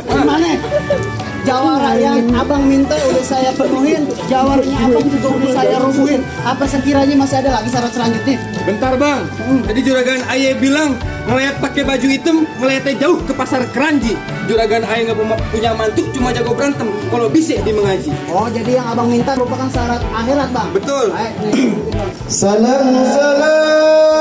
Gimana? Jawara yang abang minta udah saya penuhin, jawaranya abang juga udah saya rubuhin. Apa sekiranya masih ada lagi syarat selanjutnya? Bentar bang, tadi juragan Aye bilang ngeliat pakai baju hitam, ngeliatnya jauh ke pasar Keranji. Juragan Aye nggak punya mantu, cuma jago berantem. Kalau bisa di mengaji. Oh, jadi yang abang minta merupakan syarat akhirat bang? Betul. Baik, nih. Salam salam